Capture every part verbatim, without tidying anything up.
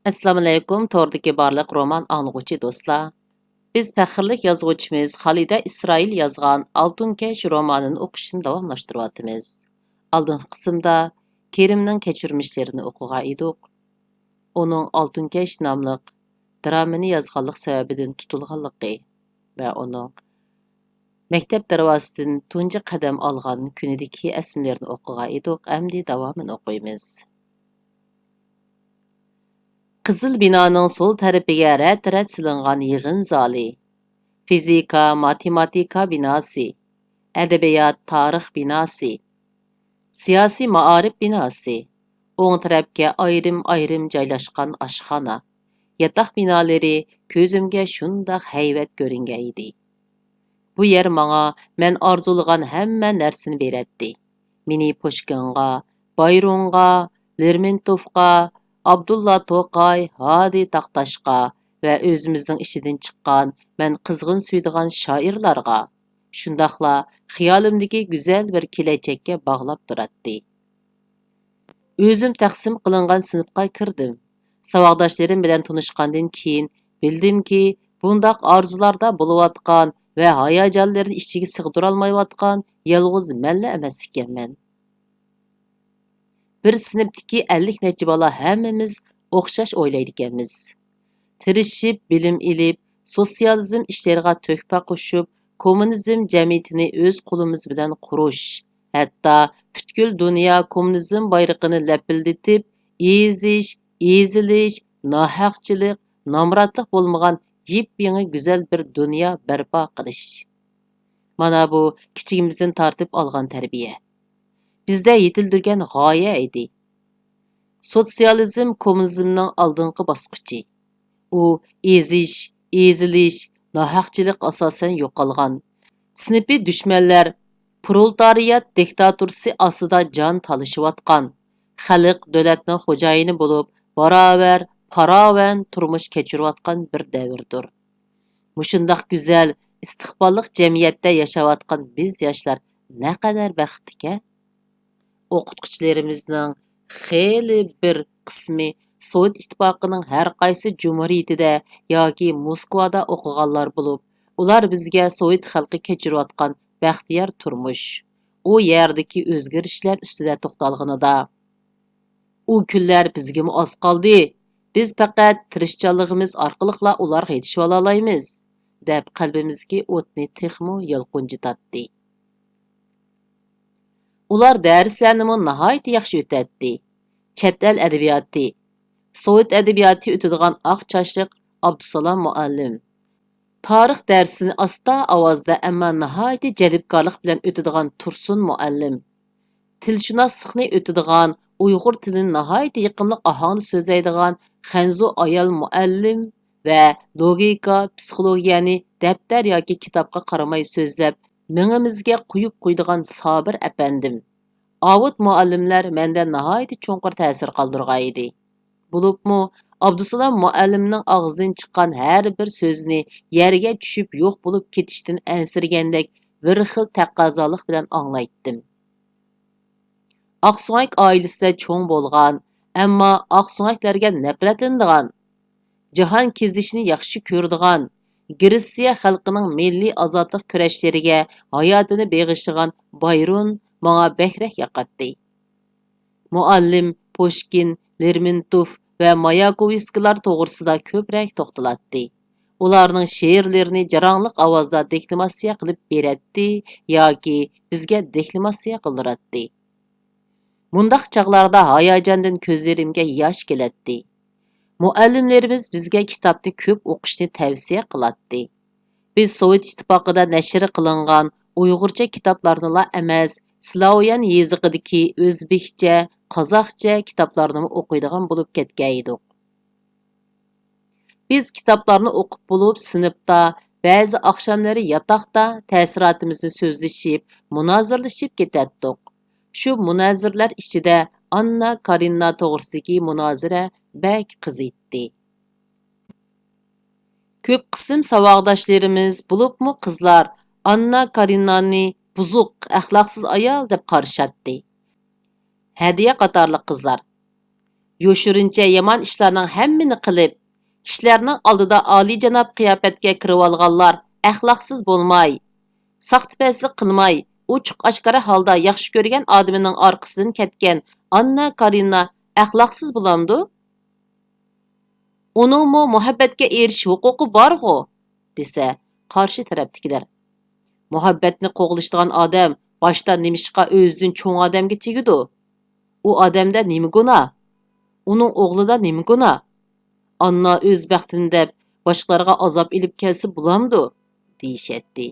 ئەسسالامۇئەلەيكۇم، توردىكى بارلىق رومان ئاڭلىغۇچى دوستلار. بىز پەخىرلىك يازغۇچىمىز خالىدە ئىسرائىل يازغان ئالتۇن كەش رومانىنى ئوقۇشنى داۋاملاشتۇرۇۋاتىمىز. ئالدىنقى قىسىمدا كېرىمنىڭ كەچۈرمىشلىرىنى ئوقۇغان ئىدۇق. ئۇنىڭ ئالتۇن كەش ناملىق درامىنى يازغانلىق سەۋەبىدىن تۇتۇلغانلىقى ۋە ئۇنىڭ مەكتەپ دەرۋازىسىدىن تۇنجى قەدەم ئالغان كۈنىدىكى ئەسلىمىلىرىنى ئوقۇغان ئىدۇق، ئەمدى داۋامىنى ئوقۇيمىز. قىزىل بىنانىڭ سول تەرىپىگە رەت-رەت سېلىنغان يىغىن زالى، فىزىكا، ماتېماتىكا بىناسى، ئەدەبىيات، تارىخ بىناسى، سىياسىي مائارىپ بىناسى، ئوڭ تەرەپكە ئايرىم-ئايرىم جايلاشقان ئاشخانا، ياتاق بىنالىرى كۆزۈمگە شۇنداق ھەيۋەت كۆرۈنگەن ئىدى. بۇ يەر ماڭا مەن ئارزۇلىغان ھەممە نەرسىنى بېرەتتى. مېنى پۇشكىنغا، بايرونغا، لېرمونتوفقا، ئابدۇللا توقاي، ھادى تاختاشقا ۋە ئۆزىمىزنىڭ ئىچىدىن چىققان مەن قىزغىن سۆيىدىغان شائىرلارغا، شۇنداقلا خىيالىمدىكى گۈزەل بىر كېلەچەككە باغلاپ تۇراتتى. ئۆزۈم تەقسىم قىلىنغان سىنىپقا كىردىم. ساۋاقداشلىرىم بىلەن تونۇشقاندىن كېيىن بىلدىمكى، بۇنداق ئارزۇلاردا بولۇۋاتقان ۋە ھاياجانلىرىنى ئىچىگە سىغدۇرالمايۋاتقان يالغۇز مەنلا ئەمەس ئىكەنمەن. بىر سىنىپتىكى ئەللىك نەچچە بالا ھەممىمىز ئوخشاش ئويلايدىكەنمىز. تىرىشىپ بىلىم ئېلىپ، سوتسىيالىزم ئىشلىرىغا تۆھپە قوشۇپ، كوممۇنىزم جەمئىيىتىنى ئۆز قولىمىز بىلەن قۇرۇش، ھەتتا پۈتكۈل دۇنيا كوممۇنىزم بايرىقىنى لەپىلدىتىپ، ئېزىش، ئېزىلىش، ناھەقچىلىق، نامراتلىق بولمىغان يېپيېڭى گۈزەل بىر دۇنيا بەرپا قىلىش. مانا بۇ كىچىكىمىزدىن تارتىپ ئالغان تەربىيە. بىزدە يېتىلدۈرگەن غايە ئىدى. سوتسىيالىزم كوممۇنىزمنىڭ ئالدىنقى باسقۇچى. ئۇ ئېزىش، ئېزىلىش، ناھەقچىلىق ئاساسەن يوقالغان. سىنىپىي دۈشمەنلەر پرولېتارىيات دىكتاتورىسى ئاستىدا جان تالىشىۋاتقان، خەلق دۆلەتنىڭ خوجايىنى بولۇپ، باراۋەر، پاراۋان تۇرمۇش كەچۈرۈۋاتقان بىر دەۋردۇر. مۇشۇنداق گۈزەل، ئىستىقباللىق جەمئىيەتتە ياشاۋاتقان بىز ياشلار نەقەدەر بەختلىكەن! ئوقۇتقۇچىلىرىمىزنىڭ خېلى بىر قىسمى سوۋېت ئىتتىپاقىنىڭ ھەر قايسى جۇمھۇرىيىتىدە ياكى موسكۋادا ئوقۇغانلار بولۇپ، ئۇلار بىزگە سوۋېت خەلقى كەچۈرۈۋاتقان بەختىيار تۇرمۇش، ئۇ يەردىكى ئۆزگىرىشلەر ئۈستىدە توختالغىنىدا، ئۇ كۈنلەر بىزگىمۇ ئاز قالدى، بىز پەقەت تىرىشچانلىقىمىز ئارقىلىقلا ئۇلارغا يېتىشىۋالالايمىز، دەپ قەلبىمىزدىكى ئوتنى تېخىمۇ يالقۇنجىتاتتى. ئۇلار دەرسلەرنىمۇ ناھايىتى ياخشى ئۆتەتتى. چەت ئەل ئەدەبىياتى، سوۋېت ئەدەبىياتى ئۆتىدىغان ئاق چاچلىق ئابدۇسالام مۇئەللىم، تارىخ دەرسىنى ئاستا ئاۋازدا، ئەمما ناھايىتى جەلپكارلىق بىلەن ئۆتىدىغان تۇرسۇن مۇئەللىم، تىلشۇناسلىقنى ئۆتىدىغان، ئۇيغۇر تىلىنى ناھايىتى يېقىملىق ئاھاڭدا سۆزلەيدىغان خەنزۇ ئايال مۇئەللىم ۋە لوگىكا، پسىخولوگىيەنى دەپتەر ياكى كىتابقا قارىماي سۆزلەپ، مېڭىمىزگە قۇيۇپ قويىدىغان سابىر ئەپەندىم، ئاۋۇت مۇئەللىملەر مەندە ناھايىتى چوڭقۇر تەسىر قالدۇرغانىدى. بولۇپمۇ ئابدۇسالام مۇئەللىمنىڭ ئاغزىدىن چىققان ھەر بىر سۆزىنى يەرگە چۈشۈپ يوق بولۇپ كېتىشتىن ئەنسىرىگەندەك بىر خىل تەقەززالىق بىلەن ئاڭلايتتىم. ئاقسۆڭەك ئائىلىسىدە چوڭ بولغان، ئەمما ئاقسۆڭەكلەرگە نەپرەتلىنىدىغان، جاھان كېزىشنى ياخشى كۆرىدىغان، گرېتسىيە خەلقىنىڭ مىللىي ئازادلىق كۈرەشلىرىگە ھاياتىنى بېغىشلىغان بايرون ماڭا بەكرەك ياقاتتى. مۇئەللىم پۇشكىن، لېرمونتوف ۋە ماياكوۋسكىيلار توغرىسىدا كۆپرەك توختىلاتتى. ئۇلارنىڭ شېئىرلىرىنى جاراڭلىق ئاۋازدا دېكلاماتسىيە قىلىپ بېرەتتى ياكى بىزگە دېكلاماتسىيە قىلدۇراتتى. مۇنداق چاغلاردا ھاياجاندىن كۆزلىرىمگە ياش كېلەتتى. مۇئەللىملىرىمىز بىزگە كىتابنى كۆپ ئوقۇشنى تەۋسىيە قىلاتتى. بىز سوۋېت ئىتتىپاقىدا نەشر قىلىنغان ئۇيغۇرچە كىتابلارنىلا ئەمەس، سلاۋيان يېزىقىدىكى ئۆزبېكچە، قازاقچە كىتابلارنىمۇ ئوقۇيدىغان بولۇپ كەتكەن ئىدۇق. بىز كىتابلارنى ئوقۇپ بولۇپ، سىنىپتا، بەزى ئاخشاملىرى ياتاقتا تەسىراتىمىزنى سۆزلىشىپ، مۇنازىرىلىشىپ كېتەتتۇق. شۇ مۇنازىرىلەر ئىچىدە ئاننا كارېنىنا توغرىسىدىكى مۇنازىرە بەك قىزىيتتى. كۆپ قىسىم ساۋاقداشلىرىمىز، بولۇپمۇ قىزلار، ئاننا كارېنىنانى بۇزۇق، ئەخلاقسىز ئايال دەپ قارىشاتتى. ھەدىيە قاتارلىق قىزلار، يوشۇرۇنچە يامان ئىشلارنىڭ ھەممىنى قىلىپ، كىشىلەرنىڭ ئالدىدا ئالىيجاناب قىياپەتكە كىرىۋالغانلار ئەخلاقسىز بولماي، ساختىپەزلىك قىلماي، ئوچۇق-ئاشكارا ھالدا ياخشى كۆرگەن ئادىمىنىڭ ئارقىسىدىن كەتكەن ئاننا كارېنىنا ئەخلاقسىز بولامدۇ؟ ئۇنىڭمۇ مۇھەببەتكە ئېرىشىش ھوقۇقى بارغۇ، دېسە، قارشى تەرەپتىكىلەر، مۇھەببەتنى قوغلىشىدىغان ئادەم باشتا نېمىشقا ئۆزىدىن چوڭ ئادەمگە تېگىدۇ؟ ئۇ ئادەمدە نېمە گۇناھ؟ ئۇنىڭ ئوغلىدا نېمە گۇناھ؟ ئاننا ئۆز بەختىنى دەپ، باشقىلارغا ئازاب ئېلىپ كەلسە بولامدۇ؟ دېيىشەتتى.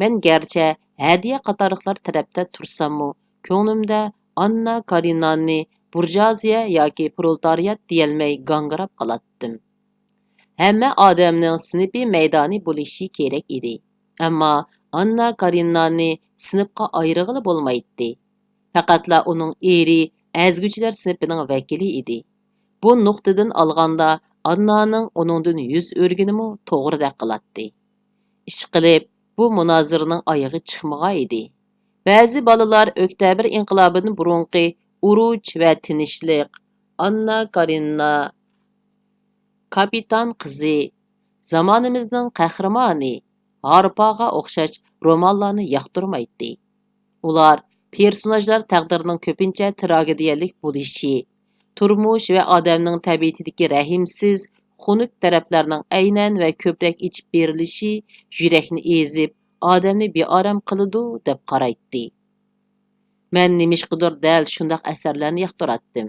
مەن گەرچە ھەدىيە قاتارلىقلار تەرەپتە تۇرساممۇ، كۆڭلۈمدە ئاننا كارېنىنانى بۇرژۇئازىيە ياكى پرولېتارىيات دېيەلمەي گاڭگىراپ قالاتتىم. ھەممە ئادەمنىڭ سىنىپى مەيدانى بولۇشى كېرەك ئىدى. ئەمما ئاننا كارېنىنانى سىنىپقا ئايرىغىلى بولمايتتى. پەقەتلا ئۇنىڭ ئېرى ئەزگۈچىلەر سىنىپىنىڭ ۋەكىلى ئىدى. بۇ نۇقتىدىن ئالغاندا، ئاننانىڭ ئۇنىڭدىن يۈز ئۆرۈگىنىمۇ توغرىدەك قىلاتتى. ئىشقىلىپ، بۇ مۇنازىرىنىڭ ئايىغى چىقمىغان ئىدى. بەزى بالىلار ئۆكتەبىر ئىنقىلابىدىن بۇرۇنقى ئۇرۇش ۋە تىنچلىق، ئاننا كارېنىنا، كاپىتان قىزى، زامانىمىزنىڭ قەھرىمانى، ھارپاغا ئوخشاش رومانلارنى ياقتۇرمايتتى. ئۇلار پېرسوناژلار تەقدىرىنىڭ كۆپىنچە تراگېدىيەلىك بولۇشى، تۇرمۇش ۋە ئادەمنىڭ تەبىئىتىدىكى رەھىمسىز، خۇنۈك تەرەپلەرنىڭ ئەينەن ۋە كۆپرەك ئېچىپ بېرىلىشى يۈرەكنى ئېزىپ، ئادەمنى بىئارام قىلىدۇ، دەپ قارايتتى. مەن نېمىشقىدۇر دەل شۇنداق ئەسەرلەرنى ياقتۇراتتىم.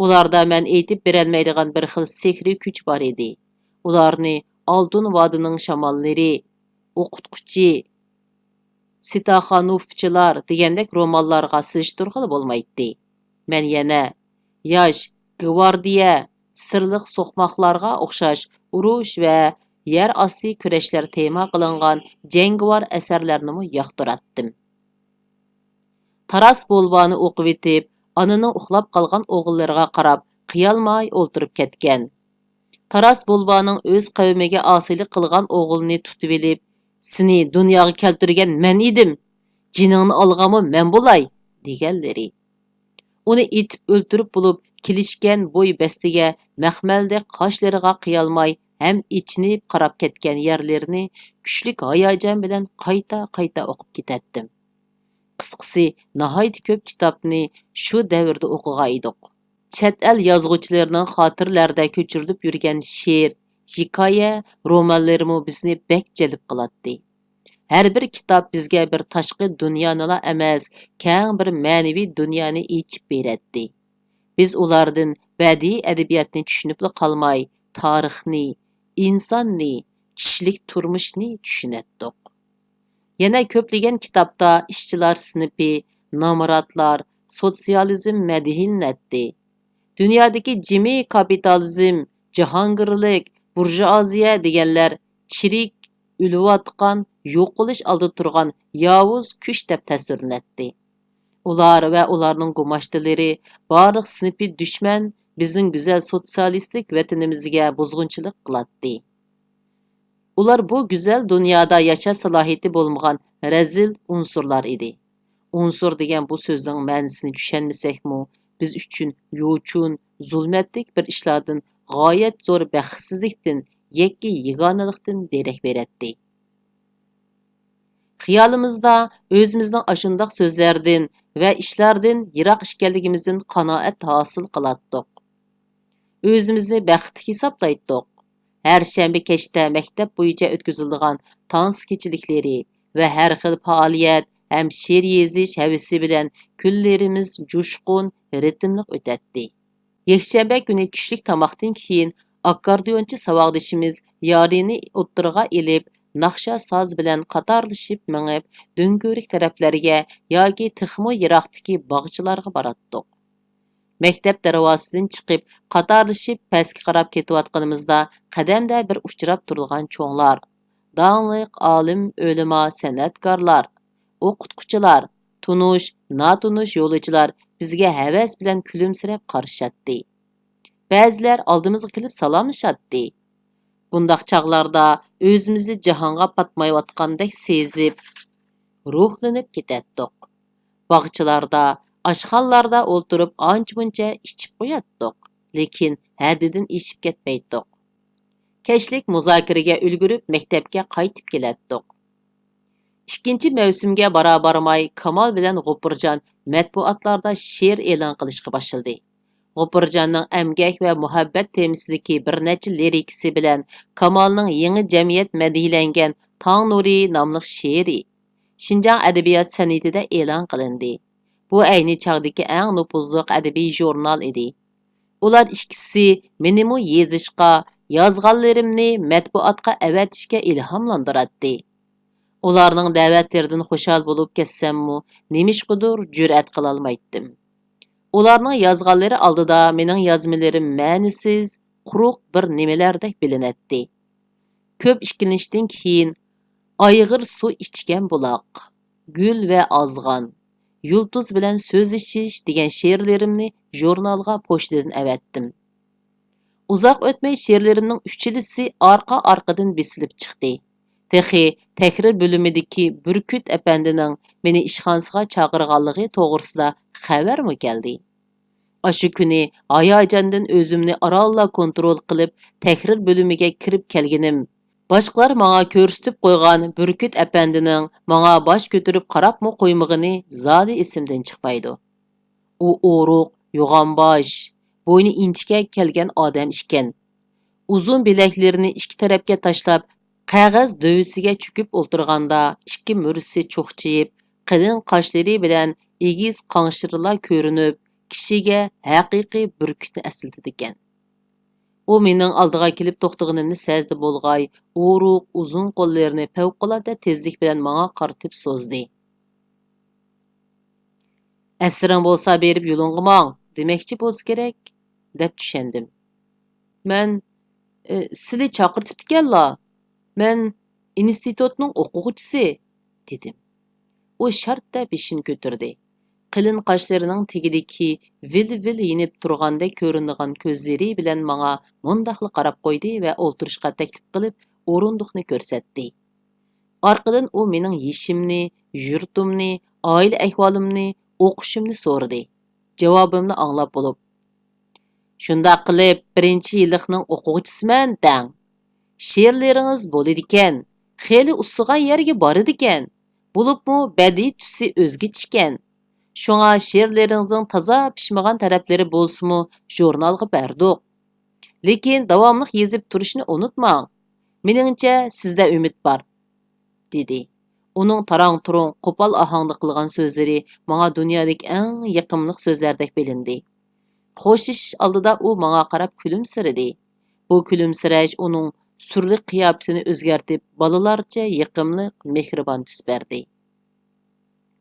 ئۇلاردا مەن ئېيتىپ بېرەلمەيدىغان بىر خىل سېھرىي كۈچ بار ئىدى. ئۇلارنى ئالتۇن ۋادىنىڭ شاماللىرى، ئوقۇتقۇچى، ستاخانوفچىلار دېگەندەك رومانلارغا سېلىشتۇرغىلى بولمايتتى. مەن يەنە ياش گۋاردىيە، سىرلىق سوقماقلارغا ئوخشاش ئۇرۇش ۋە يەر ئاستى كۈرەشلەر تېما قىلىنغان جەڭگىۋار ئەسەرلەرنىمۇ ياقتۇراتتىم. تاراس بولبانى ئوقۇۋېتىپ، ئانىنىڭ ئۇخلاپ قالغان ئوغۇللىرىغا قاراپ قىيالماي ئولتۇرۇپ كەتكەن. تاراس بولبانىڭ ئۆز قەۋمىگە ئاسىيلىق قىلغان ئوغلىنى تۇتۇۋېلىپ، «سېنى دۇنياغا كەلتۈرگەن مەن ئىدىم، جېنىڭنى ئالغانمۇ مەن بولاي» دېگەنلىرى. ئۇنى ئېتىپ ئۆلتۈرۈپ بولۇپ كېلىشكەن بوي بەستىگە مەخمەلدەك قاشلىرىغا قىيالماي ھەم ئېچىنىپ قاراپ كەتكەن يەرلىرىنى كۈچلۈك ھاياجان بىلەن قايتا-قايتا ئوقۇپ كېتەتتىم. قىسقىسى، ناھايىتى كۆپ كىتابنى شۇ دەۋردە ئوقۇغان ئىدۇق. چەت ئەل يازغۇچىلىرىنىڭ خاتىرىلەردە كۆچۈرۈلۈپ يۈرگەن شېئىر، ھېكايە، رومانلىرىمۇ بىزنى بەك جەلپ قىلاتتى. ھەر بىر كىتاب بىزگە بىر تاشقى دۇنيانىلا ئەمەس، كەڭ بىر مەنىۋى دۇنيانى ئېچىپ بېرەتتى. بىز ئۇلاردىن بەدىئىي ئەدەبىياتنى چۈشىنىپلا قالماي، تارىخنى، ئىنساننى، كىشىلىك تۇرمۇشنى چۈشىنەتتۇق. يەنە كۆپلىگەن كىتابتا ئىشچىلار سىنىپى، نامراتلار، سوتسىيالىزم مەدھىيلىنەتتى. دۇنيادىكى جىمى كاپىتالىزم، جاھانگىرلىك، بۇرژۇئازىيە دېگەنلەر چىرىك، ئۆلۈۋاتقان، يوقىلىش ئالدىدا تۇرغان ياۋۇز كۈچ دەپ تەسۋىرلىنەتتى. ئۇلار ۋە ئۇلارنىڭ گۇماشتىلىرى بارلىق سىنىپىي دۈشمەن بىزنىڭ گۈزەل سوتسىيالىستىك ۋەتىنىمىزگە بۇزغۇنچىلىق قىلاتتى. ئۇلار بۇ گۈزەل دۇنيادا ياشاش سالاھىيىتى بولمىغان رەزىل ئۇنسۇرلار ئىدى. ئۇنسۇر دېگەن بۇ سۆزنىڭ مەنىسىنى چۈشەنمىسەكمۇ، بىز ئۈچۈن يوچۇن، زۇلمەتلىك بىر ئىشلاردىن، غايەت زور بەختسىزلىكتىن، يەككە يېگانىلىقتىن دېرەك بېرەتتى. خىيالىمىزدا ئۆزىمىزنىڭ ئاشۇنداق سۆزلەردىن ۋە ئىشلاردىن يىراق ئىكەنلىكىمىزدىن قانائەت ھاسىل قىلاتتۇق. ئۆزىمىزنى بەختلىك ھېسابلايتتۇق. ھەر شەنبە كەچتە مەكتەپ بويىچە ئۆتكۈزۈلىدىغان تانسا كېچىلىكلىرى ۋە ھەر خىل پائالىيەت ھەم شېئىر يېزىش ھەۋىسى بىلەن كۈنلىرىمىز جۇشقۇن، رىتىملىق ئۆتەتتى. يەكشەنبە كۈنى چۈشلۈك تاماقتىن كېيىن ئاككوردىيونچى ساۋاقدىشىمىز يارىنى ئوتتۇرىغا ئېلىپ، ناخشا ساز بىلەن قاتارلىشىپ مېڭىپ، دۆڭكۆۋرۈك تەرەپلەرگە ياكى تېخىمۇ يىراقتىكى باغچىلارغا باراتتۇق. مەكتەپ دەرۋازىسىدىن چىقىپ، قاتارلىشىپ پەسكە قاراپ كېتىۋاتقىنىمىزدا، قەدەمدە بىر ئۇچراپ تۇرىدىغان چوڭلار، داڭلىق ئالىم، ئۆلىما، سەنئەتكارلار، ئوقۇتقۇچىلار، تونۇش، ناتونۇش يولۇچىلار بىزگە ھەۋەس بىلەن كۈلۈمسىرەپ قارىشاتتى. بەزىلەر ئالدىمىزغا كېلىپ سالاملىشاتتى. بۇنداق چاغلاردا ئۆزىمىزنى جاھانغا پاتمايۋاتقاندەك سېزىپ، روھلىنىپ كېتەتتۇق. باغچىلاردا، ئاشخانىلاردا ئولتۇرۇپ ئانچە-مۇنچە ئىچىپ قوياتتۇق، لېكىن ھەددىدىن ئېشىپ كەتمەيتتۇق. كەچلىك مۇزاكىرىگە ئۈلگۈرۈپ، مەكتەپكە قايتىپ كېلەتتۇق. ئىككىنچى مەۋسۇمگە بارا-بارماي كامال بىلەن غوپۇرجان مەتبۇئاتلاردا شېئىر ئېلان قىلىشقا باشلىدى. غوپۇرجاننىڭ ئەمگەك ۋە مۇھەببەت تېمىسىدىكى بىر نەچچە لىرىكىسى بىلەن كامالنىڭ يېڭى جەمئىيەت مەدھىيلەنگەن تاڭ نۇرى ناملىق شېئىرى شىنجاڭ ئەدەبىيات سەنئىتىدە ئېلان قىلىندى. بۇ ئەينى چاغدىكى ئەڭ نوپۇزلۇق ئەدەبىي ژۇرنال ئىدى. ئۇلار ئىككىسى مېنىمۇ يېزىشقا، يازغانلىرىمنى مەتبۇئاتقا ئەۋەتىشكە ئىلھاملاندۇراتتى. ئۇلارنىڭ دەۋەتلىرىدىن خۇشال بولۇپ كەتسەممۇ، نېمىشقىدۇر جۈرئەت قىلالمايتتىم. ئۇلارنىڭ يازغانلىرى ئالدىدا مېنىڭ يازمىلىرىم مەنىسىز، قۇرۇق بىر نېمىلەردەك بىلىنەتتى. كۆپ ئىككىلىنىشتىن كېيىن، ئايغىر سۇ ئىچكەن بۇلاق، گۈل ۋە ئازغان، يۇلتۇز بىلەن سۆزلىشىش دېگەن شېئىرلىرىمنى ژۇرنالغا پوچتىدىن ئەۋەتتىم. ئۇزاق ئۆتمەي شېئىرلىرىمنىڭ ئۈچىلىسى ئارقا-ئارقىدىن بېسىلىپ چىقتى. تېخى تەھرىر بۆلۈمىدىكى بۈركۈت ئەپەندىنىڭ مېنى ئىشخانىسىغا چاقىرغانلىقى توغرىسىدا خەۋەرمۇ كەلدى. ئاشۇ كۈنى ھاياجاندىن ئۆزۈمنى ئارانلا كونترول قىلىپ، تەھرىر بۆلۈمىگە كىرىپ كەلگىنىم، باشقىلار ماڭا كۆرسىتىپ قويغان بۈركۈت ئەپەندىنىڭ ماڭا باش كۆتۈرۈپ قاراپمۇ قويمىغىنى زادى ئېسىمدىن چىقمايدۇ. ئۇ ئورۇق، يوغانباش، بوينى ئىنچىكە كەلگەن ئادەم ئىكەن. ئۇزۇن بىلەكلىرىنى ئىككى تەرەپكە تاشلاپ، قەغەز دۆۋىسىگە چۆكۈپ ئولتۇرغاندا، ئىككى مۈرىسى چوقچىيىپ، قېلىن قاشلىرى بىلەن ئېگىز قاڭشىرىلا كۆرۈنۈپ، كىشىگە ھەقىقىي بۈركۈتنى ئەسلىتىدىكەن. ئۇ مېنىڭ ئالدىغا كېلىپ توختىغىنىمنى سەزدى بولغاي، ئورۇق، ئۇزۇن قوللىرىنى پەۋقۇلئاددە تېزلىك بىلەن ماڭا قارىتىپ سوزدى. «ئەسىرىڭ بولسا بېرىپ يولۇڭغا ماڭ» دېمەكچى بولسا كېرەك، دەپ چۈشەندىم. مەن، «ئى، سىلى چاقىرتىپتىكەنلا، مەن ئىنستىتۇتنىڭ ئوقۇغۇچىسى» دېدىم. ئۇ شارتتە بېشىنى كۆتۈردى. قېلىن قاشلىرىنىڭ تېگىدىكى ۋىل-ۋىل يېنىپ تۇرغاندەك كۆرۈنىدىغان كۆزلىرى بىلەن ماڭا مۇنداقلا قاراپ قويدى ۋە ئولتۇرۇشقا تەكلىپ قىلىپ، ئورۇندۇقنى كۆرسەتتى. ئارقىدىن ئۇ مېنىڭ يېشىمنى، يۇرتۇمنى، ئائىلە ئەھۋالىمنى، ئوقۇشۇمنى سورىدى. جاۋابىمنى ئاڭلاپ بولۇپ، «شۇنداق قىلىپ، بىرىنچى يىللىقنىڭ ئوقۇغۇچىسىمەن دەڭ. شېئىرلىرىڭىز بولىدىكەن، خېلى ئۇسسىغان يەرگە بارىدىكەن، بولۇپمۇ بەدىئىي تۈسى ئۆزگىچىكەن. شۇڭا شېئىرلىرىڭىزنىڭ تازا پىشمىغان تەرەپلىرى بولسىمۇ ژۇرنالغا بەردۇق. لېكىن داۋاملىق يېزىپ تۇرۇشنى ئۇنتۇماڭ. مېنىڭچە، سىزدە ئۈمىد بار» دېدى. ئۇنىڭ تاراڭ-تۇرۇڭ، قوپال ئاھاڭدا قىلغان سۆزلىرى ماڭا دۇنيادىكى ئەڭ يېقىملىق سۆزلەردەك بىلىندى. خوشلىشىش ئالدىدا ئۇ ماڭا قاراپ كۈلۈمسىرىدى. بۇ كۈلۈمسىرەش ئۇنىڭ سۈرلۈك قىياپىتىنى ئۆزگەرتىپ، بالىلارچە يېقىملىق، مېھرىبان تۈس بەردى.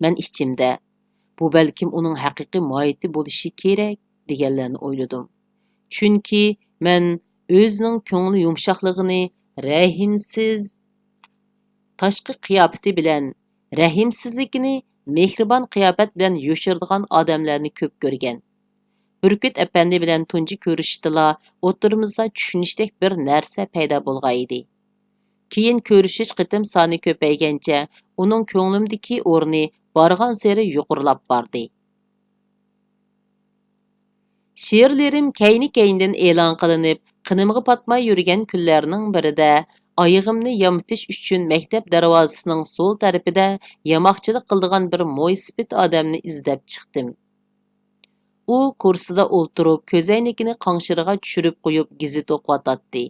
مەن ئىچىمدە، «بۇ بەلكىم ئۇنىڭ ھەقىقىي ماھىيىتى بولۇشى كېرەك» دېگەنلەرنى ئويلىدىم. چۈنكى مەن ئۆزىنىڭ كۆڭلى يۇمشاقلىقىنى، رەھىمسىز تاشقى قىياپىتى بىلەن، رەھىمسىزلىكىنى مېھرىبان قىياپەت بىلەن يوشۇرىدىغان ئادەملەرنى كۆپ كۆرگەن. بۈركۈت ئەپەندى بىلەن تۇنجى كۆرۈشۈشتىلا ئوتتۇرىمىزدا چۈشىنىشتەك بىر نەرسە پەيدا بولغانىدى. كېيىن كۆرۈشۈش قېتىم سانى كۆپەيگەنچە، ئۇنىڭ كۆڭلۈمدىكى ئورنى بارغانسېرى يۇقىرىلاپ باردى. شېئىرلىرىم كەينى-كەينىدىن ئېلان قىلىنىپ، قېنىمغا پاتماي يۈرگەن كۈنلەرنىڭ بىرىدە، ئايىغىمنى يامىتىش ئۈچۈن مەكتەپ دەرۋازىسىنىڭ سول تەرىپىدە ياماقچىلىق قىلىدىغان بىر مويسىپىت ئادەمنى ئىزدەپ چىقتىم. ئۇ كۇرسىدا ئولتۇرۇپ، كۆزەينىكىنى قاڭشىرىغا چۈشۈرۈپ قويۇپ، گېزىت ئوقۇۋاتاتتى.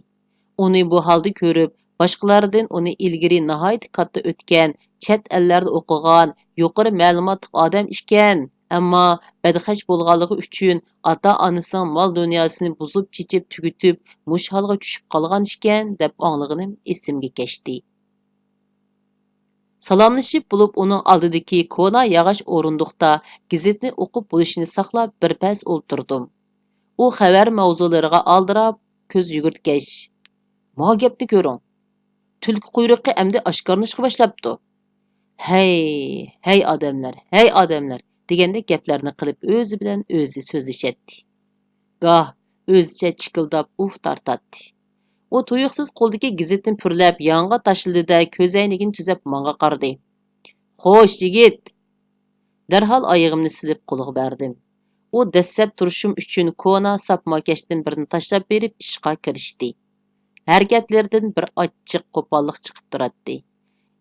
ئۇنى بۇ ھالدا كۆرۈپ، باشقىلاردىن ئۇنى ئىلگىرى ناھايىتى كاتتا ئۆتكەن، چەت ئەللەردە ئوقۇغان، يۇقىرى مەلۇماتلىق ئادەم ئىكەن، ئەمما بەدخەج بولغانلىقى ئۈچۈن ئاتا-ئانىسىنىڭ مال-دۇنياسىنى بۇزۇپ-چېچىپ تۈگىتىپ، مۇشۇ ھالغا چۈشۈپ قالغان ئىكەن، دەپ ئاڭلىغىنىم ئېسىمگە كەچتى. سالاملىشىپ بولۇپ، ئۇنىڭ ئالدىدىكى كونا ياغاچ ئورۇندۇقتا گېزىتنى ئوقۇپ بولۇشىنى ساقلاپ، بىر پەس ئولتۇردۇم. ئۇ خەۋەر ماۋزۇلىرىغا ئالدىراپ كۆز يۈگۈرتكەچ، «ماۋۇ گەپنى كۆرۈڭ! تۈلكە قۇيرۇقى ئەمدى ئاشكارىلىنىشقا باشلاپتۇ! ھەي، ھەي ئادەملەر، ھەي ئادەملەر!» دېگەندەك گەپلەرنى قىلىپ، ئۆزى بىلەن ئۆزى سۆزلىشەتتى. گاھ ئۆزىچە چىكىلداپ ئۇھ تارتاتتى. ئۇ تۇيۇقسىز قولىدىكى گېزىتنى پۈرلەپ، يانغا تاشلىدى-دە، كۆزەينىكىنى تۈزەپ ماڭا قارىدى. «خوش، يىگىت!» دەرھال ئايىغىمنى سېلىپ قولىغا بەردىم. ئۇ دەسسەپ تۇرۇشۇم ئۈچۈن كونا ساپما كەشتىن بىرنى تاشلاپ بېرىپ ئىشقا كىرىشتى. ھەرىكەتلىرىدىن بىر ئاچچىق قوپاللىق چىقىپ تۇراتتى.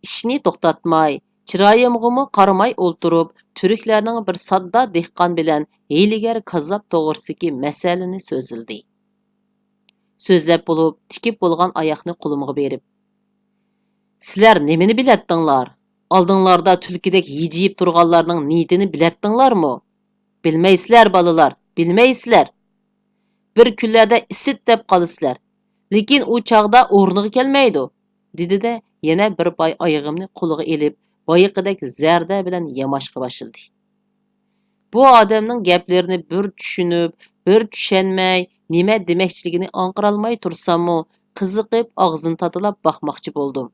ئىشنى توختاتماي، چىرايىمغىمۇ قارىماي ئولتۇرۇپ، تۈركلەرنىڭ بىر ساددا دېھقان بىلەن ھىيلىگەر كاززاپ توغرىسىدىكى مەسىلىنى سۆزلىدى. سۆزلەپ بولۇپ، تىكىپ بولغان ئاياقنى قولۇمغا بېرىپ، سىلەر نېمىنى بىلەتتىڭلار؟ ئالدىڭلاردا تۈلكىدەك ھىجىيىپ تۇرغانلارنىڭ نىيىتىنى بىلەتتىڭلارمۇ؟ بىلمەيسىلەر، بالىلار، بىلمەيسىلەر. بىر كۈنلەردە ئىسىت دەپ قالىسىلەر. لېكىن ئۇ چاغدا ئورنىغا كەلمەيدۇ، دېدى-دە، يەنە بىر پاي ئايىغىمنى قولىغا ئېلىپ، بايىقىدەك زەردە بىلەن ياماشقا باشلىدى. بۇ ئادەمنىڭ گەپلىرىنى بىر چۈشىنىپ، بىر چۈشەنمەي، نېمە دېمەكچىلىكىنى ئاڭقىرالماي تۇرساممۇ، قىزىقىپ ئاغزىنى تاتىلاپ باقماقچى بولدۇم.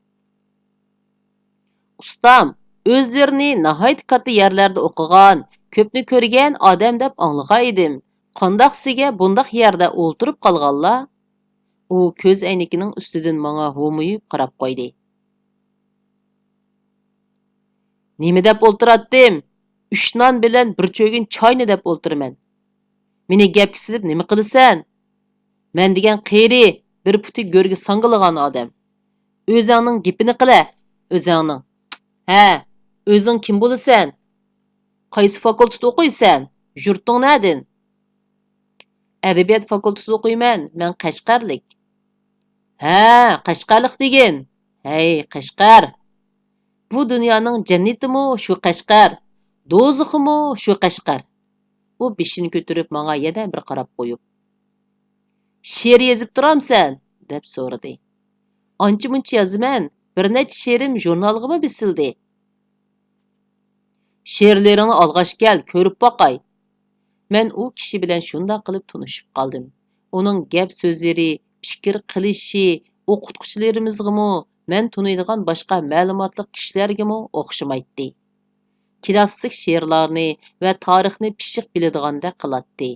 ئۇستام، ئۆزلىرىنى ناھايىتى كاتتا يەرلەردە ئوقۇغان، كۆپنى كۆرگەن ئادەم دەپ ئاڭلىغان ئىدىم. قانداق سىگە بۇنداق يەردە ئولتۇرۇپ قالغانلا؟ ئۇ كۆز ئەينىكىنىڭ ئۈستىدىن ماڭا ھومىيىپ قاراپ قويدى. نېمە دەپ ئولتۇراتتىم؟ ئۈچ نان بىلەن بىر چۆگۈن چاينى دەپ ئولتۇرىمەن. مېنى گەپكە سېلىپ نېمە قىلىسەن؟ مەن دېگەن قېرى، بىر پۇتى گۆرگە ساڭگىلىغان ئادەم. ئۆزەڭنىڭ گېپىنى قىلە، ئۆزەڭنىڭ. ھە، ئۆزۈڭ كىم بولىسەن؟ قايسى فاكۇلتېت ئوقۇيسەن؟ يۇرتۇڭ نەدىن؟ ئەدەبىيات فاكۇلتېتىدا ئوقۇيمەن، مەن قەشقەرلىك. ھە، قەشقەرلىك دېگىن. ھەي، قەشقەر! بۇ دۇنيانىڭ جەننىتىمۇ شۇ قەشقەر، دوزىخىمۇ شۇ قەشقەر. ئۇ بېشىنى كۆتۈرۈپ ماڭا يەنە بىر قاراپ قويۇپ، شېئىر يېزىپ تۇرامسەن؟ دەپ سورىدى. ئانچە-مۇنچە يازىمەن، بىر نەچچە شېئىرىم ژۇرنالغىمۇ بېسىلدى. شېئىرلىرىڭنى ئالغاچ كەل، كۆرۈپ باقاي. مەن ئۇ كىشى بىلەن شۇنداق قىلىپ تونۇشۇپ قالدىم. ئۇنىڭ گەپ سۆزلىرى، پىكىر قىلىشى، ئوقۇتقۇچىلىرىمىزغىمۇ، مەن تونۇيدىغان باشقا مەلۇماتلىق كىشىلەرگىمۇ ئوخشىمايتتى. كىلاسسىك شېئىرلارنى ۋە تارىخنى پىششىق بىلىدىغاندەك قىلاتتى.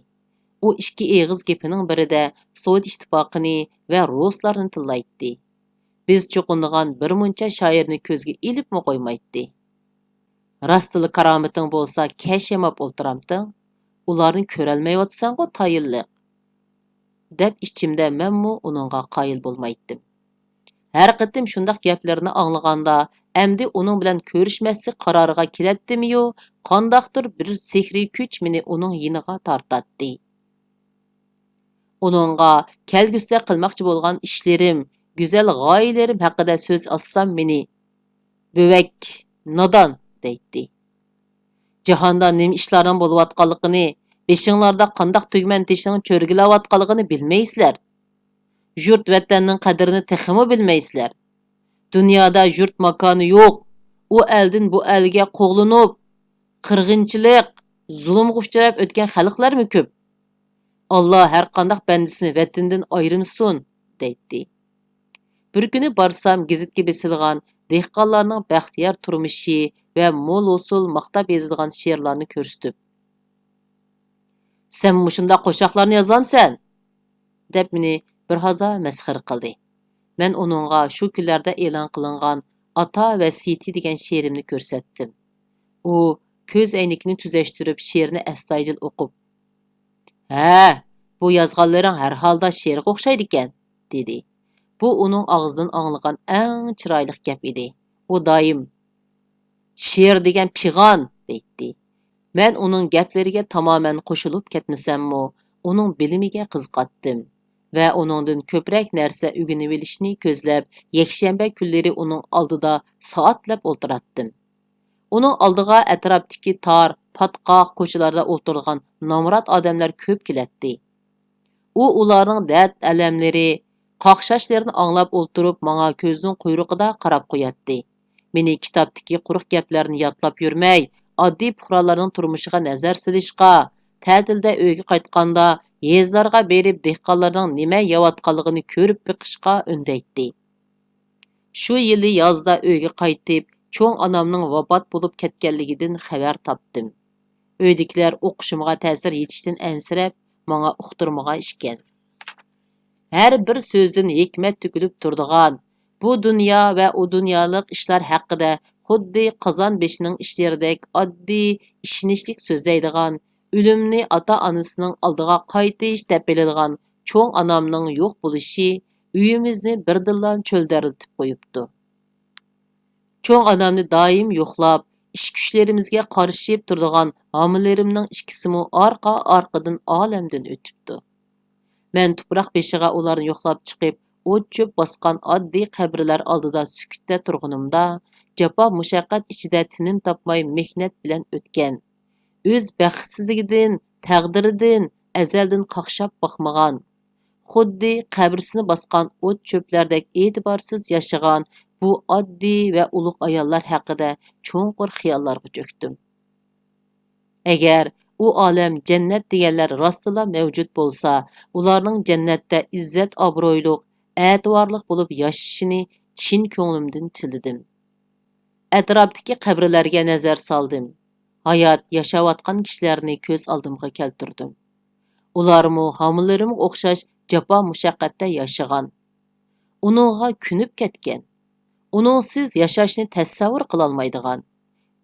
ئۇ ئىككى ئېغىز گېپىنىڭ بىرىدە سوۋېت ئىتتىپاقىنى ۋە رۇسلارنى تىللايتتى. بىز چوقۇنىدىغان بىر مۇنچە شائىرنى كۆزگە ئىلىپمۇ قويمايتتى. راستلا كارامىتىڭ بولسا كەش ياماپ ئولتۇرامتىڭ؟ ئۇلارنى كۆرەلمەيۋاتىسەنغۇ تايىنلىق. دەپ ئىچىمدە مەنمۇ ئۇنىڭغا قايىل بولمايتتىم. ھەر قېتىم شۇنداق گەپلىرىنى ئاڭلىغاندا، ئەمدى ئۇنىڭ بىلەن كۆرۈشمەسلىك قارارىغا كېلەتتىميۇ، قانداقتۇر بىر سېھرىي كۈچ مېنى ئۇنىڭ يېنىغا تارتاتتى. ئۇنىڭغا كەلگۈسىدە قىلماقچى بولغان ئىشلىرىم، گۈزەل غايىلىرىم ھەققىدە سۆز ئاچسام مېنى، بۆۋەك، نادان دەيتتى. جاھاندا نېمە ئىشلارنىڭ بولۇۋاتقانلىقىنى، بېشىڭلاردا قانداق تۈگمەن تېشىنىڭ چۆرگىلەۋاتقانلىقىنى بىلمەيسىلەر. يۇرت ۋەتەننىڭ قەدرىنى تېخىمۇ بىلمەيسىلەر. دۇنيادا يۇرت ماكانى يوق. ئۇ ئەلدىن بۇ ئەلگە قوغلىنىپ، قىرغىنچىلىق، زۇلۇمغا ئۇچراپ ئۆتكەن خەلقلەرمۇ كۆپ. ئاللا ھەرقانداق بەندىسىنى ۋەتىنىدىن ئايرىمىسۇن، دەيتتى. بىر كۈنى بارسام، گېزىتكە بېسىلغان دېھقانلارنىڭ بەختىيار تۇرمۇشى ۋە مول ھوسۇل ماختاپ يېزىلغان شېئىرلارنى كۆرسىتىپ، سەن مۇشۇنداق قوشاقلارنى يازامسەن؟ دەپ مېنى بىر ھازا مەسخىرە قىلدى. مەن ئۇنىڭغا شۇ كۈنلەردە ئېلان قىلىنغان ئاتا ۋەسىيىتى دېگەن شېئىرىمنى كۆرسەتتىم. ئۇ كۆز ئەينىكىنى تۈزەشتۈرۈپ شېئىرنى ئەستايىدىل ئوقۇپ، ھە، بۇ يازغانلىرىڭ ھەر ھالدا شېئىرغا ئوخشايدىكەن، دېدى. بۇ ئۇنىڭ ئاغزىدىن ئاڭلىغان ئەڭ چىرايلىق گەپ ئىدى. ئۇ دائىم، شېئىر دېگەن پىغان، دەيتتى. مەن ئۇنىڭ گەپلىرىگە تامامەن قوشۇلۇپ كەتمىسەممۇ، ئۇنىڭ بىلىمىگە قىزىقاتتىم ۋە ئۇنىڭدىن كۆپرەك نەرسە ئۆگىنىۋېلىشنى كۆزلەپ، يەكشەنبە كۈنلىرى ئۇنىڭ ئالدىدا سائەتلەپ ئولتۇراتتىم. ئۇنىڭ ئالدىغا ئەتراپتىكى تار، پاتقاق كوچىلاردا ئولتۇرىدىغان نامرات ئادەملەر كۆپ كېلەتتى. ئۇ ئۇلارنىڭ دەرد-ئەلەملىرى، قاقشاشلىرىنى ئاڭلاپ ئولتۇرۇپ، ماڭا كۆزىنىڭ قۇيرۇقىدا قاراپ قوياتتى. مېنى كىتابتىكى قۇرۇق گەپلەرنى يادلاپ يۈرمەي، ئاددىي پۇقرالارنىڭ تۇرمۇشىغا نەزەر سېلىشقا، تەتىلدە ئۆيگە قايتقاندا يېزىلارغا بېرىپ، دېھقانلارنىڭ نېمە يەۋاتقانلىقىنى كۆرۈپ بېقىشقا ئۈندەيتتى. شۇ يىلى يازدا ئۆيگە قايتىپ، چوڭ ئانامنىڭ ۋاپات بولۇپ كەتكەنلىكىدىن خەۋەر تاپتىم. ئۆيدىكىلەر ئوقۇشۇمغا تەسىر يېتىشتىن ئەنسىرەپ، ماڭا ئۇقتۇرمىغان ئىكەن. ھەر بىر سۆزدىن ھېكمەت تۆكۈلۈپ تۇرىدىغان، بۇ دۇنيا ۋە ئۇ دۇنيالىق ئىشلار ھەققىدە خۇددى قازان بېشىنىڭ ئىشلىرىدەك ئاددىي، ئىشىنىشلىك سۆزلەيدىغان، ئۆلۈمنى ئاتا-ئانىسىنىڭ ئالدىغا قايتىش دەپ بىلىدىغان چوڭ ئانامنىڭ يوق بولۇشى ئۆيىمىزنى بىردىنلا چۆلدەرلىتىپ قويۇپتۇ. چوڭ ئانامنى دائىم يوقلاپ، ئىش-كۈچلىرىمىزگە قارىشىپ تۇرىدىغان ھامىلىرىمنىڭ ئىككىسىمۇ ئارقا-ئارقىدىن ئالەمدىن ئۆتۈپتۇ. مەن تۇپراق بېشىغا ئۇلارنى يوقلاپ چىقىپ، ئوت-چۆپ باسقان ئاددىي قەبرىلەر ئالدىدا سۈكۈتتە تۇرغىنىمدا، جاپا-مۇشەققەت ئىچىدە تىنىم تاپماي مېھنەت بىلەن ئۆتكەن، ئۆز بەختسىزلىكىدىن، تەقدىرىدىن ئەزەلدىن قاقشاپ باقمىغان، خۇددى قەبرىسىنى باسقان ئوت-چۆپلەردەك ئېتىبارسىز ياشىغان بۇ ئاددىي ۋە ئۇلۇغ ئاياللار ھەققىدە چوڭقۇر خىياللارغا چۆكتۈم. ئەگەر ئۇ ئالەم جەننەت دېگەنلەر راستلا مەۋجۇت بولسا، ئۇلارنىڭ جەننەتتە ئىززەت-ئابرۇيلۇق، ئەتىۋارلىق بولۇپ ياشىشىنى چىن كۆڭلۈمدىن تىلىدىم. ئەتراپتىكى قەبرىلەرگە نەزەر سالدىم. ھايات ياشاۋاتقان كىشىلەرنى كۆز ئالدىمغا كەلتۈردۈم. ئۇلارمۇ ھامىلىرىمغا ئوخشاش جاپا-مۇشەققەتتە ياشىغان. ئۇنىڭغا كۆنۈپ كەتكەن. ئۇنىڭسىز ياشاشنى تەسەۋۋۇر قىلالمايدىغان.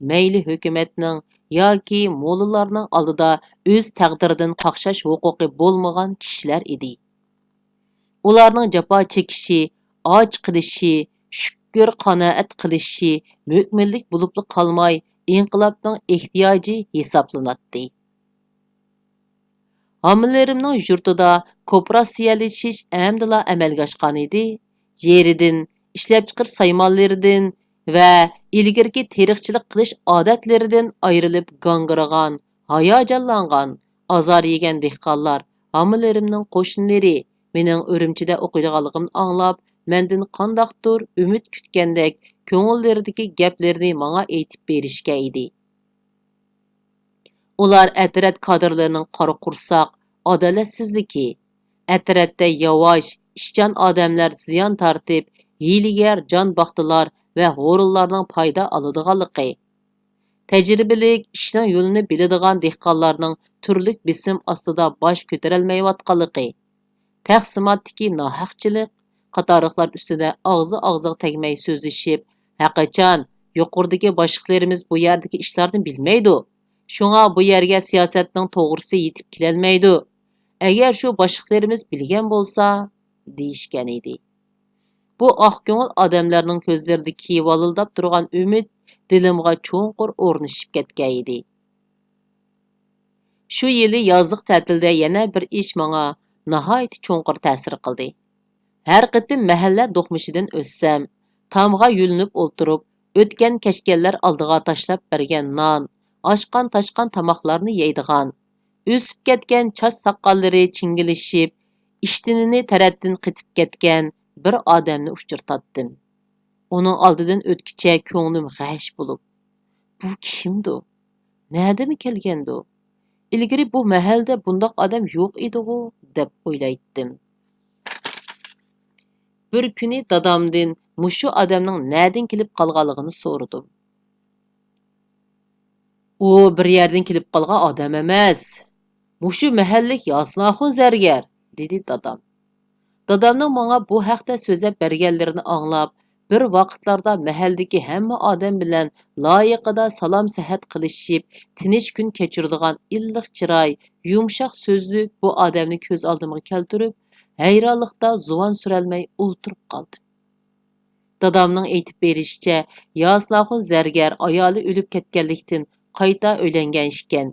مەيلى ھۆكۈمەتنىڭ ياكى موللىلارنىڭ ئالدىدا ئۆز تەقدىرىدىن قاقشاش ھوقۇقى بولمىغان كىشىلەر ئىدى. ئۇلارنىڭ جاپا چېكىشى، ئاچ قېلىشى، شۈكۈر قانائەت قىلىشى مۆكمەنلىك بولۇپلا قالماي، ئىنقىلابنىڭ ئېھتىياجى ھېسابلىناتتى. ھامىلىرىمنىڭ يۇرتىدا كوپىراتسىيەلىشىش ئەمدىلا ئەمەلگە ئاشقانىدى. يېرىدىن، ئىشلەپچىقىرىش سايمانلىرىدىن ۋە ئىلگىرىكى تېرىقچىلىق قىلىش ئادەتلىرىدىن ئايرىلىپ گاڭگىرىغان، ھاياجانلانغان، ئازار يېگەن دېھقانلار، ھامىلىرىمنىڭ قوشنىلىرى، مېنىڭ ئۈرۈمچىدە ئوقۇيدىغانلىقىمنى ئاڭلاپ، مەندىن قانداقتۇر ئۈمىد كۈتكەندەك كۆڭۈللىرىدىكى گەپلىرىنى ماڭا ئېيتىپ بېرىشكەن ئىدى. ئۇلار ئەترەت كادىرلىرىنىڭ قارا قورساق، ئادالەتسىزلىكى، ئەترەتتە ياۋاش، ئىشچان ئادەملەر زىيان تارتىپ، ھىيلىگەر جان باقتىلار ۋە ھورۇنلارنىڭ پايدا ئالىدىغانلىقى، تەجرىبىلىك، ئىشنىڭ يولىنى بىلىدىغان دېھقانلارنىڭ تۈرلۈك بېسىم ئاستىدا باش كۆتۈرەلمەيۋاتقانلىقى، تەقسىماتتىكى ناھەقچىلىق قاتارلىقلار ئۈستىدە ئاغزى ئاغزىغا تەگمەي سۆزلىشىپ، ھەقىچان يۇقىرىدىكى باشلىقلىرىمىز بۇ يەردىكى ئىشلارنى بىلمەيدۇ، شۇڭا بۇ يەرگە سىياسەتنىڭ توغرىسى يېتىپ كېلەلمەيدۇ. ئەگەر شۇ باشلىقلىرىمىز بىلگەن بولسا، دېيىشكەن ئىدى. بۇ ئاق كۆڭۈل ئادەملەرنىڭ كۆزلىرىدىكى ۋالىلداپ تۇرغان ئۈمىد دىلىمغا چوڭقۇر ئورنىشىپ كەتكەن ئىدى. شۇ يىلى يازلىق تەتىلدە يەنە بىر ئىش ماڭا ناھايىتى چوڭقۇر تەسىر قىلدى. ھەر قېتىم مەھەللە دوقمۇشىدىن ئۆتسەم، تامغا يۆلىنىپ ئولتۇرۇپ، ئۆتكەن-كەچكەنلەر ئالدىغا تاشلاپ بەرگەن نان، ئاشقان-تاشقان تاماقلارنى يەيدىغان، ئۆسۈپ كەتكەن چاچ ساقاللىرى چىڭگىلىشىپ، ئىشتىنىنى تەرەتتىن قېتىپ كەتكەن بىر ئادەمنى ئۇچرىتاتتىم. ئۇنىڭ ئالدىدىن ئۆتكۈچە كۆڭلۈم غەش بولۇپ، «بۇ كىمدۇ؟ نەدىمۇ كەلگەندۇ؟ ئىلگىرى بۇ مەھەلدە بۇنداق ئادەم يوق ئىدىغۇ؟» دەپ ئويلايتتىم. بىر كۈنى دادامدىن مۇشۇ ئادەمنىڭ نەدىن كېلىپ قالغانلىقىنى سورىدىم. «ئۇ بىر يەردىن كېلىپ قالغان ئادەم ئەمەس. مۇشۇ مەھەللىك ياسىناخۇن زەرگەر»، دېدى دادام. دادامنىڭ ماڭا بۇ ھەقتە سۆزلەپ بەرگەنلىرىنى ئاڭلاپ، بىر ۋاقىتلاردا مەھەللىدىكى ھەممە ئادەم بىلەن لايىقىدا سالام-سەھەت قىلىشىپ، تىنچ كۈن كەچۈرىدىغان ئىللىق چىراي، يۇمشاق سۆزلۈك بۇ ئادەمنى كۆز ئالدىمغا كەلتۈرۈپ، ھەيرانلىقتا زۇۋان سۈرەلمەي ئولتۇرۇپ قالدىم. دادامنىڭ ئېيتىپ بېرىشىچە، ياسىناخۇن زەرگەر ئايالى ئۆلۈپ كەتكەنلىكتىن قايتا ئۆيلەنگەن ئىكەن.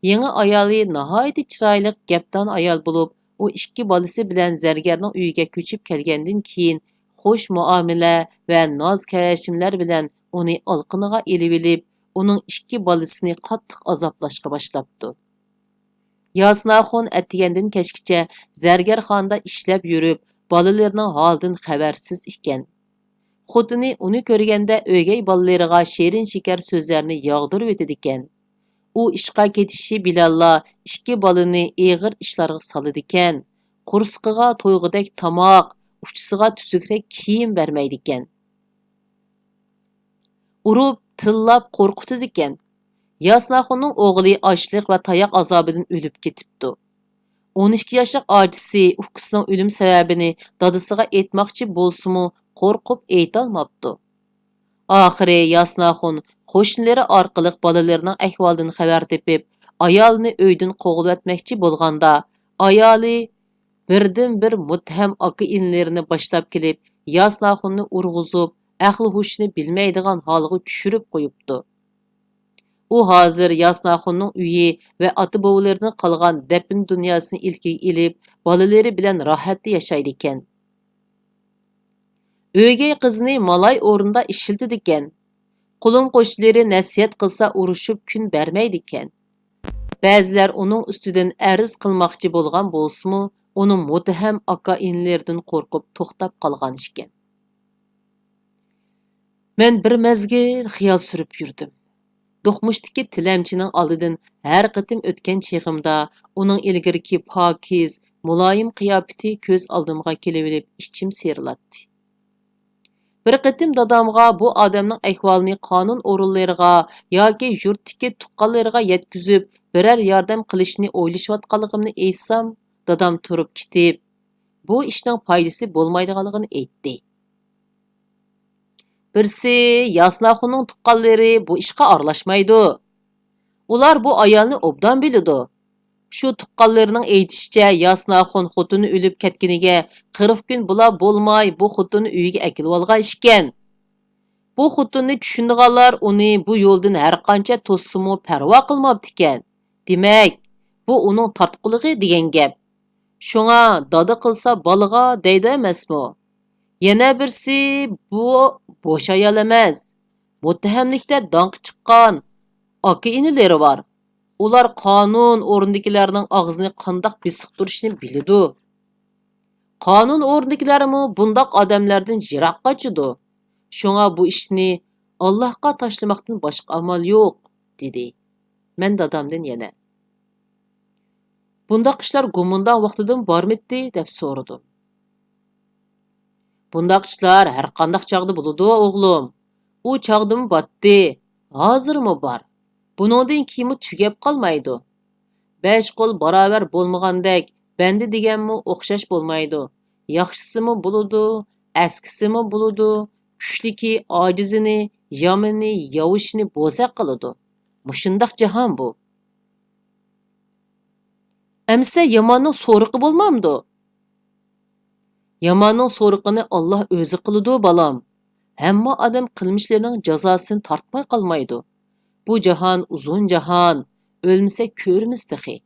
يېڭى ئايالى ناھايىتى چىرايلىق، گەپدان ئايال بولۇپ، ئۇ ئىككى بالىسى بىلەن زەرگەرنىڭ ئۆيىگە كۆچۈپ كەلگەندىن كېيىن، خۇش مۇئامىلە ۋە ناز-كەرەشىملەر بىلەن ئۇنى ئالىقىنىغا ئېلىۋېلىپ، ئۇنىڭ ئىككى بالىسىنى قاتتىق ئازابلاشقا باشلاپتۇ. ياسىناخۇن ئەتىگەندىن كەچكىچە زەرگەرخانىدا ئىشلەپ يۈرۈپ، بالىلىرىنىڭ ھالىدىن خەۋەرسىز ئىكەن. خوتۇنى ئۇنى كۆرگەندە ئۆگەي بالىلىرىغا شېرىن-شېكەر سۆزلەرنى ياغدۇرۇۋېتىدىكەن. ئۇ ئىشقا كېتىشى بىلەنلا ئىككى بالىنى ئېغىر ئىشلارغا سالىدىكەن. قورسىقىغا تويغۇدەك تاماق، ئۇچىسىغا تۈزۈكرەك كىيىم بەرمەيدىكەن. ئۇرۇپ، تىللاپ قورقۇتىدىكەن. ياسىناخۇننىڭ ئوغلى ئاچلىق ۋە تاياق ئازابىدىن ئۆلۈپ كېتىپتۇ. ئون ئىككى ياشلىق ئاچىسى ئۇكىسىنىڭ ئۆلۈم سەۋەبىنى دادىسىغا ئېيتماقچى بولسىمۇ، قورقۇپ ئېيتالماپتۇ. ئاخىرى ياسىناخۇن قوشنىلىرى ئارقىلىق بالىلىرىنىڭ ئەھۋالىدىن خەۋەر تېپىپ، ئايالىنى ئۆيدىن قوغلىۋەتمەكچى بولغاندا، ئايالى بىردىنبىر مۇتتەھەم ئاكا-ئىنىلىرىنى باشلاپ كېلىپ، ياسىناخۇننى ئۇرغۇزۇپ، ئەقلى-ھوشىنى بىلمەيدىغان ھالغا چۈشۈرۈپ قويۇپتۇ. ئۇ ھازىر ياسىناخۇننىڭ ئۆيى ۋە ئاتا-بوۋىلىرىدىن قالغان دەپنە دۇنياسىنى ئىلكىگە ئېلىپ، بالىلىرى بىلەن راھەتتە ياشايدىكەن. ئۆگەي قىزىنى مالاي ئورنىدا ئىشلىتىدىكەن. قولۇم-قوشنىلىرى نەسىھەت قىلسا ئۇرۇشۇپ كۈن بەرمەيدىكەن. بەزىلەر ئۇنىڭ ئۈستىدىن ئەرز قىلماقچى بولغان بولسىمۇ، ئۇنىڭ مۇتتەھەم ئاكا-ئىنىلىرىدىن قورقۇپ توختاپ قالغان ئىكەن. مەن بىر مەزگىل خىيال سۈرۈپ يۈردۈم. دوقمۇشتىكى تىلەمچىنىڭ ئالدىدىن ھەر قېتىم ئۆتكەن چېغىمدا، ئۇنىڭ ئىلگىرىكى پاكىز، مۇلايىم قىياپىتى كۆز ئالدىمغا كېلىۋېلىپ، ئىچىم سىيرىلاتتى. بىر قېتىم دادامغا بۇ ئادەمنىڭ ئەھۋالىنى قانۇن ئورۇنلىرىغا ياكى يۇرتتىكى تۇغقانلىرىغا يەتكۈزۈپ، بىرەر ياردەم قىلىشنى ئويلىشىۋاتقانلىقىمنى ئېيتسام، دادام تۇرۇپ كېتىپ، بۇ ئىشنىڭ پايدىسى بولمايدىغانلىقىنى ئېيتتى. بىرسى، ياسىناخۇننىڭ تۇغقانلىرى بۇ ئىشقا ئارىلاشمايدۇ. ئۇلار بۇ ئايالنى ئوبدان بىلىدۇ. شۇ تۇغقانلىرىنىڭ ئېيتىشىچە، ياسىناخۇن خوتۇنى ئۆلۈپ كەتكىنىگە قىرىق كۈن بولا بولماي، بۇ خوتۇننى ئۆيىگە ئەكېلىۋالغان ئىكەن. بۇ خوتۇننى چۈشىنىدىغانلار ئۇنى بۇ يولدىن ھەرقانچە توسسىمۇ پەرۋا قىلماپتىكەن. دېمەك، بۇ ئۇنىڭ تارتقۇلۇقى دېگەن گەپ. شۇڭا دادا قىلسا بالىغا دەيدۇ ئەمەسمۇ؟ يەنە بىرسى، بۇ بوش ئايال ئەمەس. مۇتتەھەملىكتە داڭقى چىققان ئاكا-ئىنىلىرى بار. ئۇلار قانۇن ئورنىدىكىلەرنىڭ ئاغزىنى قانداق بېسىقتۇرۇشنى بىلىدۇ. قانۇن ئورنىدىكىلەرمۇ بۇنداق ئادەملەردىن يىراق قاچىدۇ. شۇڭا بۇ ئىشنى ئاللاھقا تاشلىماقتىن باشقا ئامال يوق، دېدى. مەن دادامدىن يەنە، بۇنداق ئىشلار گومىنداڭ ۋاقتىدىمۇ بارمىدى؟ دەپ سورىدىم. بۇنداق ئىشلار ھەرقانداق چاغدا بولىدۇ، ئوغلۇم. ئۇ چاغدىمۇ باتتى، ھازىرمۇ بار. بۇنىڭدىن كېيىنمۇ تۈگەپ قالمايدۇ. بەش قول باراۋەر بولمىغاندەك، بەندە دېگەنمۇ ئوخشاش بولمايدۇ. ياخشىسىمۇ بولىدۇ، ئەسكىسىمۇ بولىدۇ، كۈچلۈكى ئاجىزىنى، يامىنى ياۋىشىنى بوزەك قىلىدۇ. مۇشۇنداق جاھان بۇ. ئەمىسە ياماننىڭ سورىقى بولمامدۇ؟ ياماننىڭ سورىقىنى ئاللا ئۆزى قىلىدۇ، بالام. ھەممە ئادەم قىلمىشلىرىنىڭ جازاسىنى تارتماي قالمايدۇ. بۇ جاھان ئۇزۇن جاھان، ئۆلمىسەك كۆرىمىز تېخى.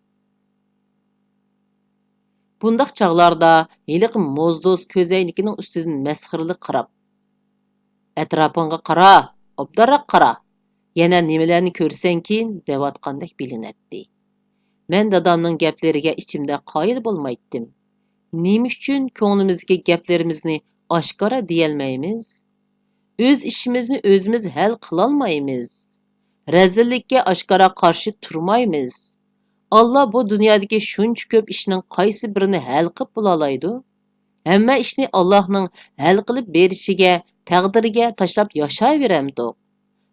بۇنداق چاغلاردا ھېلىقى موزدۇز كۆزەينىكىنىڭ ئۈستىدىن مەسخىرىلىك قاراپ، ئەتراپىڭغا قارا، ئوبدانراق قارا، يەنە نېمىلەرنى كۆرىسەنكىن دەۋاتقاندەك بىلىنەتتى. مەن دادامنىڭ گەپلىرىگە ئىچىمدە قايىل بولمايتتىم. نېمە ئۈچۈن كۆڭلىمىزدىكى گەپلىرىمىزنى ئاشكارا دېيەلمەيمىز؟ ئۆز ئىشىمىزنى ئۆزىمىز ھەل قىلالمايمىز. رەزىللىككە ئاشكارا قارشى تۇرمايمىز. ئاللا بۇ دۇنيادىكى شۇنچە كۆپ ئىشنىڭ قايسى بىرىنى ھەل قىلىپ بولالايدۇ؟ ھەممە ئىشنى ئاللانىڭ ھەل قىلىپ بېرىشىگە، تەقدىرىگە تاشلاپ ياشايۋېرەمدۇق؟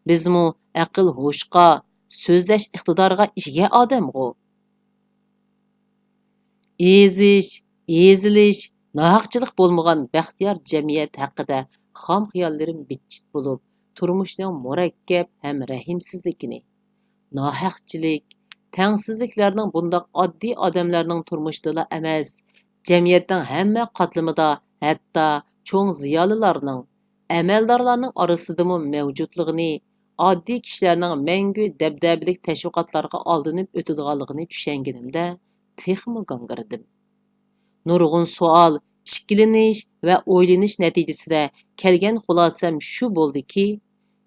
بىزمۇ ئەقىل-ھوشقا، سۆزلەش ئىقتىدارىغا ئىگە ئادەمغۇ. ئېزىش، ئېزىلىش، ناھەقچىلىق بولمىغان بەختىيار جەمئىيەت ھەققىدە خام خىياللىرىم بىتچىت بولۇپ، تۇرمۇشنىڭ مۇرەككەپ ھەم رەھىمسىزلىكىنى، ناھەقچىلىك، تەڭسىزلىكلەرنىڭ بۇنداق ئاددىي ئادەملەرنىڭ تۇرمۇشىدىلا ئەمەس، جەمئىيەتنىڭ ھەممە قاتلىمىدا، ھەتتا چوڭ زىيالىيلارنىڭ، ئەمەلدارلارنىڭ ئارىسىدىمۇ مەۋجۇتلۇقىنى، ئاددىي كىشىلەرنىڭ مەڭگۈ دەبدەبىلىك تەشۋىقاتلارغا ئالدىنىپ ئۆتىدىغانلىقىنى چۈشەنگىنىمدە تېخىمۇ گاڭگىرىدىم. نۇرغۇن سوئال، ئىككىلىنىش ۋە ئويلىنىش نەتىجىسىدە كەلگەن خۇلاسەم شۇ بولدىكى،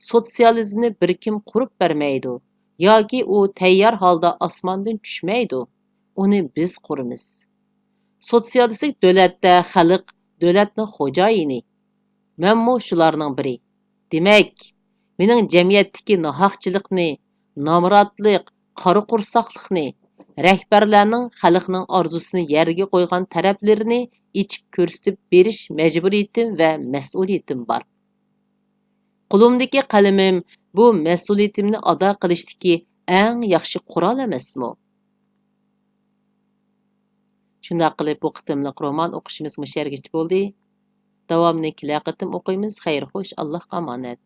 سوتسىيالىزمنى بىر كىم قۇرۇپ بەرمەيدۇ ياكى ئۇ تەييار ھالدا ئاسماندىن چۈشمەيدۇ، ئۇنى بىز قۇرىمىز. سوتسىيالىستىك دۆلەتتە خەلق دۆلەتنىڭ خوجايىنى. مەنمۇ شۇلارنىڭ بىرى. دېمەك، مېنىڭ جەمئىيەتتىكى ناھەقچىلىقنى، نامراتلىق، قارا قورساقلىقنى، رەھبەرلەرنىڭ خەلقنىڭ ئارزۇسىنى يەرگە قويغان تەرەپلىرىنى ئېچىپ كۆرسىتىپ بېرىش مەجبۇرىيىتىم ۋە مەسئۇلىيىتىم بار. قولۇمدىكى قەلىمىم بۇ مەسئۇلىيىتىمنى ئادا قىلىشتىكى ئەڭ ياخشى قورال ئەمەسمۇ؟ شۇنداق قىلىپ، بۇ قېتىملىق رومان ئوقۇشىمىز مۇشۇ يەرگىچە بولدى. داۋامىنى كېلەر قېتىم ئوقۇيمىز. خەير خوش، ئاللاھقا ئامانەت.